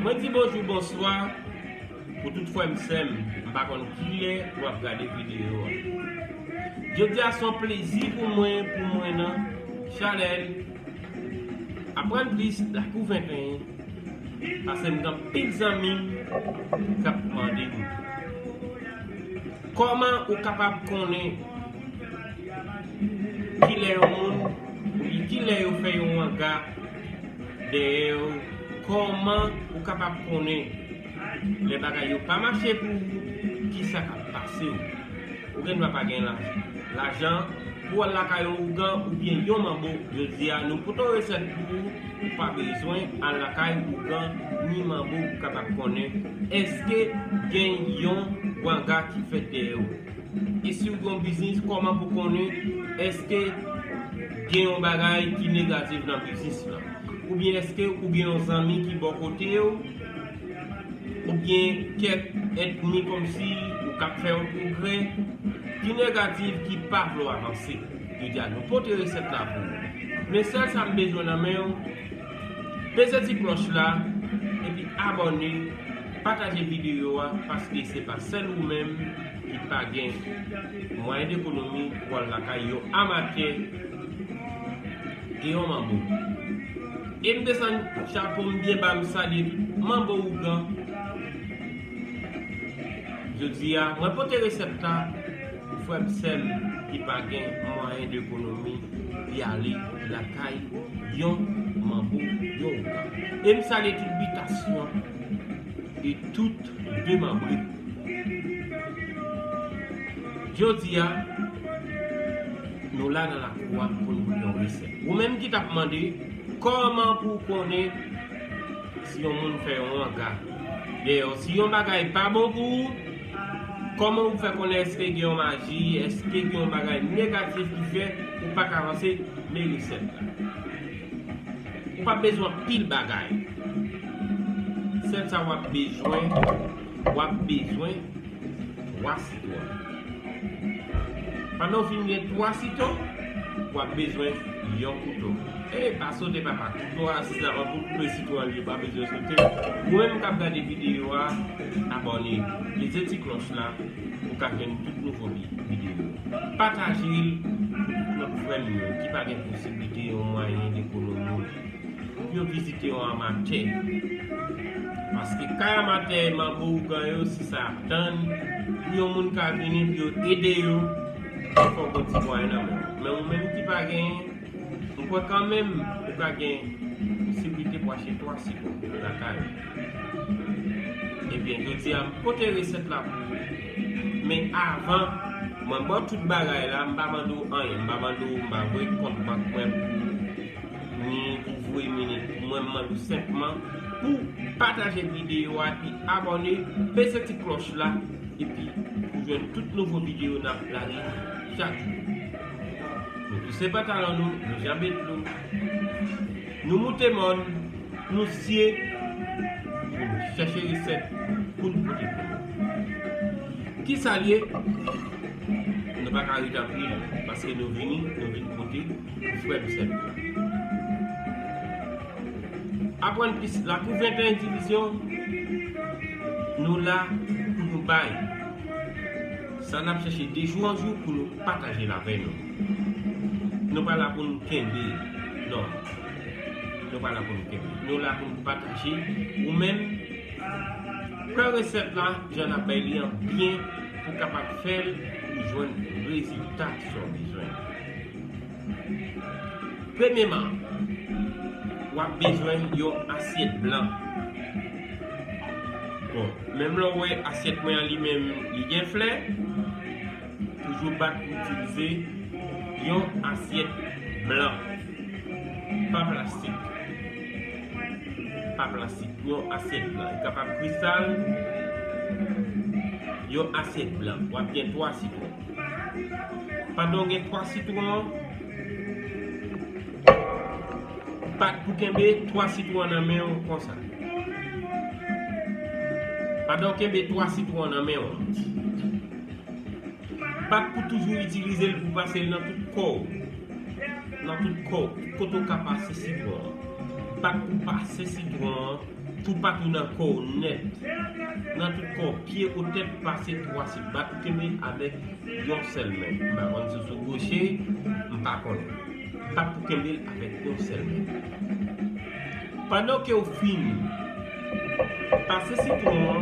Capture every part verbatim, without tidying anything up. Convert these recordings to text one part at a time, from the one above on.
Mwen di bonjou, bonswa pou tout frè m, sè m. M pa konn kilè w ap gade videyo a. Jodi a se yon plezi pou mwen, pou mwen nan chanèl Aprann Plis Lakou venteyen, paske m gen anpil zanmi m k ap mande m kòman ou kapab konnen kilè yon moun, oubyen kilè yo fè yon wanga dèyè w, kòman ou kapab konnen lè bagay yo pa mache pou ou, kisa k ap pase w? Ou gen dwa pa gen la- lajan pou w al lakay yon ougan oubyen yon manbo. Jodi a, nou pote yon resèt pou ou. Ou pa bezwen al lakay ougan ni manbo pou w kapab konnen èske gen yon wanga ki fèt dèyè w. E si w gen yon biznis, kòman pou konnen èske gen yon bagay ki negatif nan biznis lan? Oubyen èske ou gen yon zanmi ki bò kote w? Oubyen kèk ènmi kòmsi ou k ap fè yon pwogrè ki negatif, ki pa vle w avanse? Jodi a, nou pote resèt la pou ou. Men sèl sa m bezwen nan men w, peze ti klòch la, epi abòne, pataje videyo a, paske se pa sèl ou menm ki pa gen mwayen dekonomi pou al lakay yon amatè e yon manbo. E m desann chapo m byen ba, m salye tout manbo ougan. Jodi a, mwen pote resèt la pou frè m, sè m ki pa gen mwayen dekonomi pou y ale lakay yon manbo, yon ougan. E m salye tout bitasyon e tout demanbre. Jodi a, nou la nan lakou a pou n goute yon resèt. Ou menm ki t ap mande kòman pou w konnen si yon moun fè yon wanga dèyè w, si yon bagay pa bon pou ou, kòman ou fè konnen èske gen yon maji, èske gen yon bagay negatif ki fè ou pa ka avanse? Men resèt la. Ou pa bezwen anpil bagay. Sèl sa w ap bezwen, w ap bezwen twa sitwon. Pandan w fin gen twa sitwon, w ap bezwen yon kouto. E pa sote papa, kouto a se sèlman pou koupe sitwon an, li pa bezwen sote. Ou menm k ap gade videyo a, abòne, peze ti klòch la pou w ka jwenn tout nouvo vi- videyo. Pataje l pou tout lòt frè m yo ki pa gen posiblite yon mwayen dekonomi pou yo vizite yon amatè. Paske kay amatè, manbo ougan yo, se sa y ap tann pou yon moun ka vini pou yo ede yo, fò w gon ti mwayen nan men w. Men ou menm ki pa genyen, m kwè kanmenm ou ka gen posiblite pou achte twa sitwon lakay ou. Ebyen, jodi a, m pote resèt la pou ou. Men avan, mwen ba w tout bagay la, m pa mande w anyen. M pa mande w, m pa voye kont bank mwen pou ou, ni pou voye mini pou mwen. M mande w senpman pou pataje videyo a, epi abòne, peze ti klòch la, epi pou jwenn tout nouvo videyo n ap lage chak jou. Nou touse pantalon nou, nou janbe dlo, nou moute mòn, nou siye pou nou chèche resèt pou nou pote pou nou. Kisa l ye? Nou pa ka rete anpil, paske nou vini, nou vin pote pou frè m, sè m. Aprann Plis Lakou venteyen divizyon, nou la pou nou bay sa n ap chèche de jou an jou pou nou pataje l avè nou. Nou pa la pou nou kenbe, non. Nou pa la pou nou kenbe. Nou la pou nou pataje. Ou menm, pran resèt la, jan n ap bay li an byen pou w kapab fè l, pou w jwenn rezilta sa w bezwen. Premyeman, w ap bezwen yon asyèt blan. Bon, menm lè w wè asyèt mwen an li menm, li gen flè, toujou bat pou itilize yon asyèt blan. Pa plastik. Pa plastik. Yon asyèt blan. Li kapab kristal. Yon asyèt blan. W ap gen twa sitwon. Pandan w gen twa sitwon, bat pou kenbe twa sitwon nan men w konsa. Pandan w kenbe twa sitwon nan men w, bat pou toujou itilize l pou pase l nan tout kò w. Nan tout kò w, tout kote w ka pase sitwon an. Bat pou pase sitwon an toupatou nan kò w nèt. Nan tout kò w, pye ou tèt, pase twa sitwon. Bat pou kenbe avèk yon sèl men. M pa konn si sou goche, m pa konnen. Bat pou kenbe l avèk yon sèl men. Pandan ke w fin pase sitwon an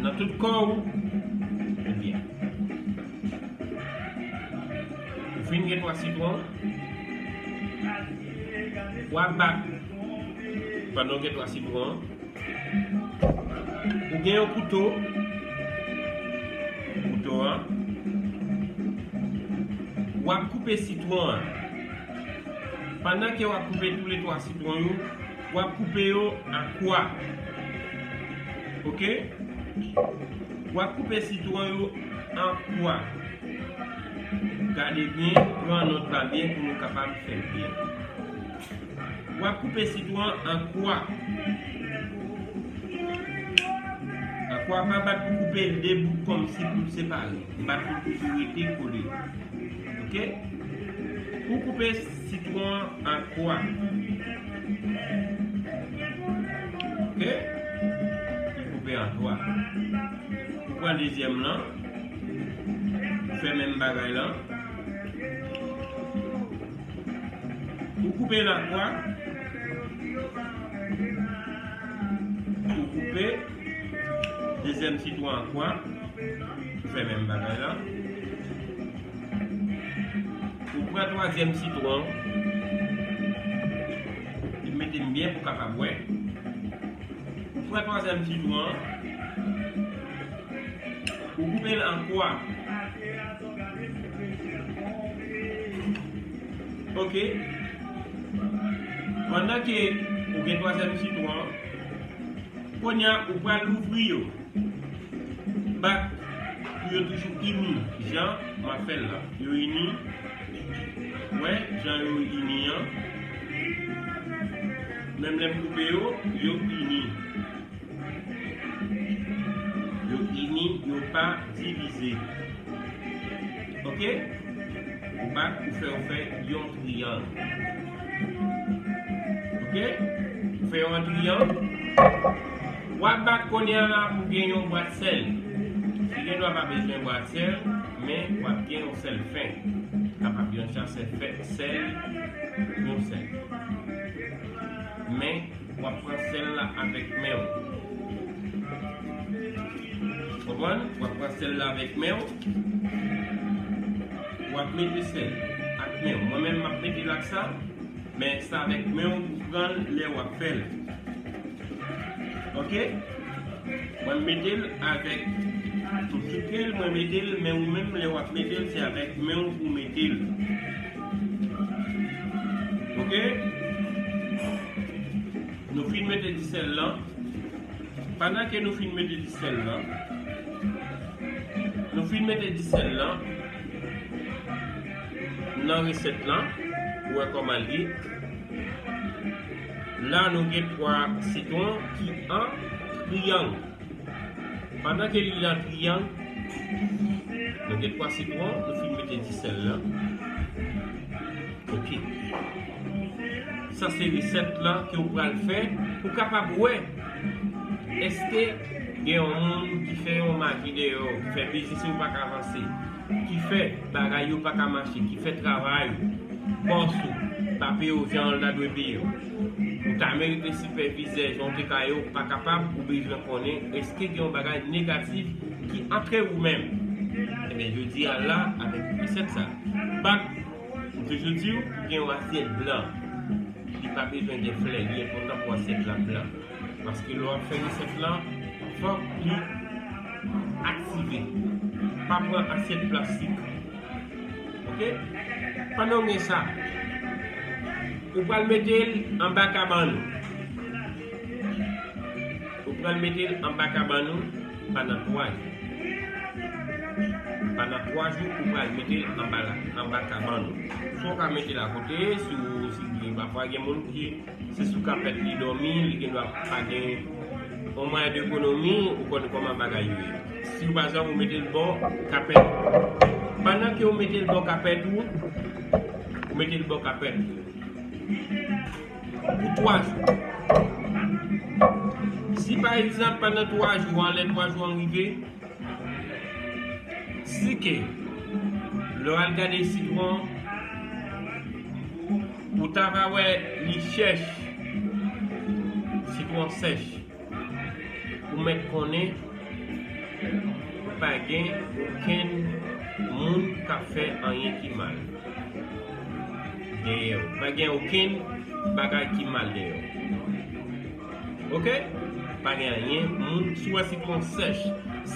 nan tout kò w, ebyen, ou fin gen twa sitwon, w ap bat pandan w gen twa sitwon an. Ou gen yon kouto, kouto an, w ap koupe sitwon an. Pandan ke w ap koupe toulètwa sitwon yo, w ap koupe yo an kwa. Oke? W ap koupe sitwon yo an kwa. Gade byen, pran nòt la byen pou nou kapab fè l byen. W ap koupe sitwon an kwa. An kwa, pa bat pou koupe l de bout kòmsi pou l separe. Bat pou l toujou rete kole. Oke? Ou koupe sitwon an an kwa. Oke? Koupe an kwa. Ou pran dezyèm lan. Ou fè menm bagay lan. Ou koupe l an kwa. Ou koupe dezyèm sitwon an kwa. Ou fè menm bagay lan. Ou pran twazyèm sitwon. Mete m byen pou w kapab wè. Ou pran twazyèm sitwon an. Ou koupe l an kwa. Oke. Pandan ke ou gen twazyèm sitwon an, kounye a ou pral louvri yo. Bat pou yo toujou ini, jan m ap fè l la. Yo ini. Wè, jan yo ini an. Menm lè m koupe yo, yo ini. Yo ini, yo pa divize. Oke? Ou bat, ou fè, ou fè yon triyang. Oke? Ou fè yon triyang. W ap bat kounye a la pou gen yon bwat sèl. Li gendwa pa bezwen bwat sèl, men w ap gen yon sèl fen. Kapab yon chasè fè sèl, yon sèl. Men, w ap pran sèl la avèk men w. Konprann? W ap pran sèl la avèk men w. W ap mete sèl ak men w. Mwen menm, m ap mete l ak sa, men se avèk men w pou pran l lè w ap fè l. Oke? Mwen mete l avèk, m souke l, mwen mete l, men ou menm, lè w ap mete l, se avèk men w pou mete l. Oke? Nou fin mete ti sèl lan. Pandan ke nou fin mete ti sèl lan, nou fin mete ti sèl lan nan resèt lan, ou wè kòman l ye. La, nou gen twa sitwon ki an triyang. Pandan ke li an triyang, nou gen twa sitwon, nou fin mete ti sèl lan. Oke. Sa se resèt lan ke w pral fè pou w kapab wè èske gen yon moun ki fè yon maji dèyè w, ki fè biznis ou pa ka avanse, ki fè bagay yo pa ka mache, ki fè travay bòs ou pa peye w jan l ta dwe peye w. Ou ta merite sipèvizè jan w te ka ye, ou pa kapab, ou bezwen konnen èske gen yon bagay negatif ki antre ou menm. Ebyen, jodi a la, avèk resèt sa, bak, m toujou di w, gen yon asyèt blan. Li pa bezwen gen flè, li enpòtan pou asyèt la blan. Paske lè w ap fè resèt lan, fòk li aktive. Pa pran asyèt plastik. Oke? Pandan w gen sa, ou pral mete l anba kabann ou. Ou pral mete l anba kabann ou pandan twa jou. Pandan twa jou, ou pral mete l anba la, anba kabann ou. Swa w ka mete l akote, si w, si w vle, pafwa gen moun ki se sou kapèt li dòmi, li gendwa pa gen yon mwayen de ekonomi, ou konn kòman bagay yo ye. Si w pa janm, ou mete l bò kapèt. Pandan ke w mete l bò kapèt ou, ou mete l bò kapèt ou. pou twa jou. Si pa egzanp, pandan twa jou an, lè twa jou an rive, si ke lè w al gade sitwon, ou ta va wè li chèch, sitwon sèch, ou mèt konnen pa gen okenn moun k ap fè anyen ki mal dèyè w. Pa gen okenn bagay ki mal dèyè w. Oke? Pa gen anyen. Moun, si w wè sitwon sèch,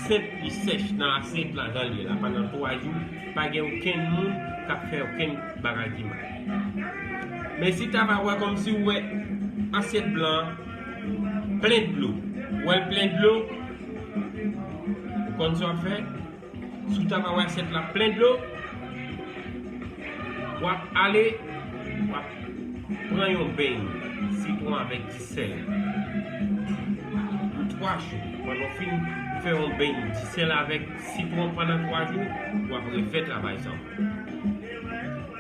senp li sèch nan asyèt la jan l ye la, pandan twa jou, pa gen okenn moun k ap fè okenn bagay ki mal. Men si ta va wè kòmsi w wè asyèt blan an plen dlo, w wè l plen dlo, ou konn sa w ap fè? Si w ta va wè asyèt la plen dlo, w ap ale, w ap pran yon beny sitwon avèk disèl pou twa jou. Pandan w fin fè yon beny disèl avèk sitwon pandan twa jou, w ap refè travay sa ankò.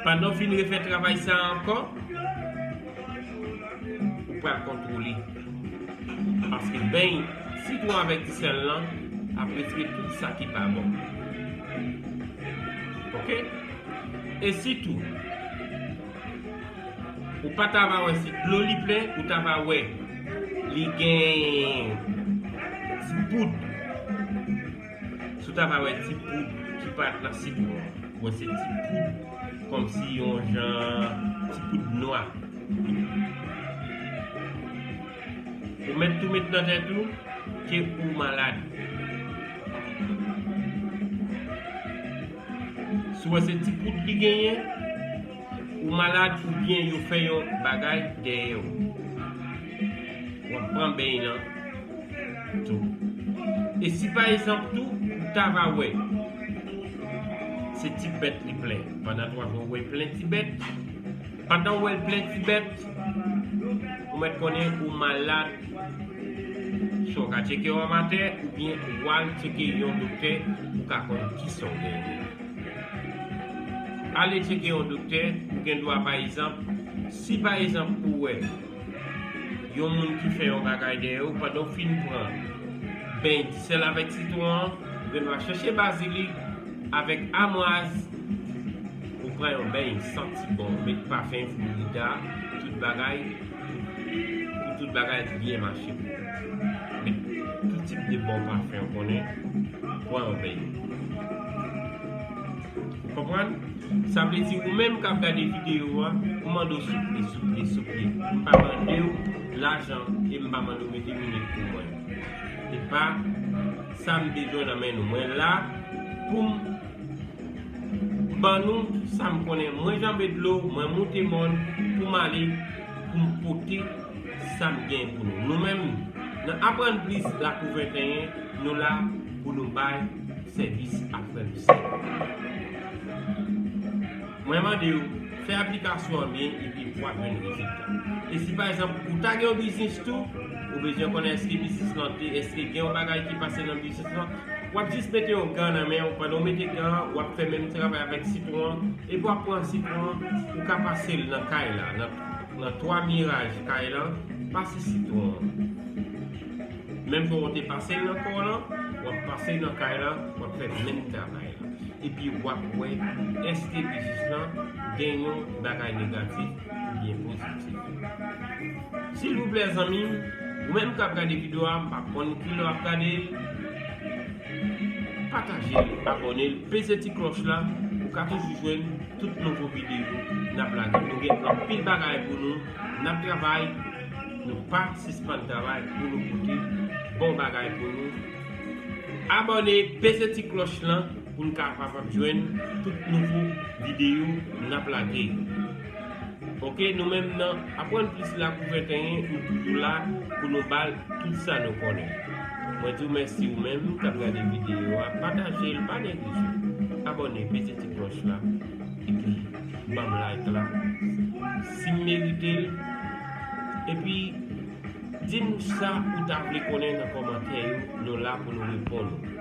Pandan w fin refè travay sa ankò, ou pral kontwole. Paske beny sitwon avèk disèl lan ap retire tout sa ki pa bon. Oke? E sitou, ou pa ta va wè si dlo li plen, ou ta va wè li gen ti poud. Si w ta va wè ti poud ki parèt nan sitwon an, ou wè se ti poud kòmsi yon jan ti poud nwa. Ou mèt tou met nan tèt ou ke ou malad. Si w wè se ti poud li genyen, ou malad oubyen yo fè yon bagay dèyè w. W ap pran beny lan tou. E si pa egzanp tou, ou ta va wè se ti bèt li plen. Pandan twa jou, ou wè plen ti bèt. Pandan w wè l plen ti bèt, ou mèt konnen ou malad. Swa w ka tcheke yon amatè oubyen w al tcheke yon doktè pou w ka konn kisa w genyen. Ale tcheke yon doktè, ou gen dwa, pa egzanp, si pa egzanp ou wè yon moun ki fè yon bagay dèyè w, pandan w fin pran beny disèl avèk sitwon an, ou gen dwa chèche bazilik avèk amwaz, ou pran yon beny santi bon, met pafen, florida, tout bagay, pou tout bagay byen mache pou ou. Met tout tip de bon pafen ou konnen, pran yon beny. Ou konprann? Sa vle di ou menm k ap gade videyo a, m mande w souple, souple, souple. M pa mande w lajan e m pa mande w mete minit pou mwen. Se pa sa m bezwen nan men nou. Mwen la pou m ban nou sa m konnen. Mwen janbe dlo, mwen moute mòn pou m ale, pou m pote sa m gen pou nou. Nou menm, nan Aprann Plis Lakou venteyen, nou la pou nou bay sèvis a frè nou sè. Mwen mande w, fè aplikasyon an byen epi w ap jwenn rezilta. E si pa egzanp, ou ta gen yon biznis tou, ou bezwen konnen èske biznis lan te, èske gen yon bagay ki pase nan biznis lan, w ap jis mete yon gan nan men w, pandan w mete gan an, w ap fè menm travay avèk sitwon an, epi w ap pran sitwon an, ou ka pase l nan kay la, nan, nan twa miraj kay lan, pase sitwon an. Menm jan w te pase l nan kò w lan, w ap pase l nan kay la, w ap fè menm travay la. Epi w ap wè èske biznis lan gen yon bagay negatif oubyen pozitif. Silvouplè zanmi m, ou menm k ap gade videyo a, m pa konn kilè w ap gade l, pataje l, abòne l, peze ti klòch la, ou ka toujou jwenn tout nouvo videyo n ap lage. Nou gen anpil bagay pou nou, n ap travay, nou pa sispann travay pou nou pote bon bagay pou nou. Abòne, peze ti klòch lan pou n kapab jwenn tout nouvo videyo n ap lage. Oke, nou menm nan Aprann Plis Lakou venteyen, nou toujou la pou nou ba l tout sa nou konnen. Mwen di w mèsi ou menm k ap gade videyo a, pataje l, pa neglije. Abòne, peze ti klòch la, epi ban m like la. Si m merite l, epi di m sa ou ta vle konnen nan kòmantè yo, nou la pou nou reponn ou.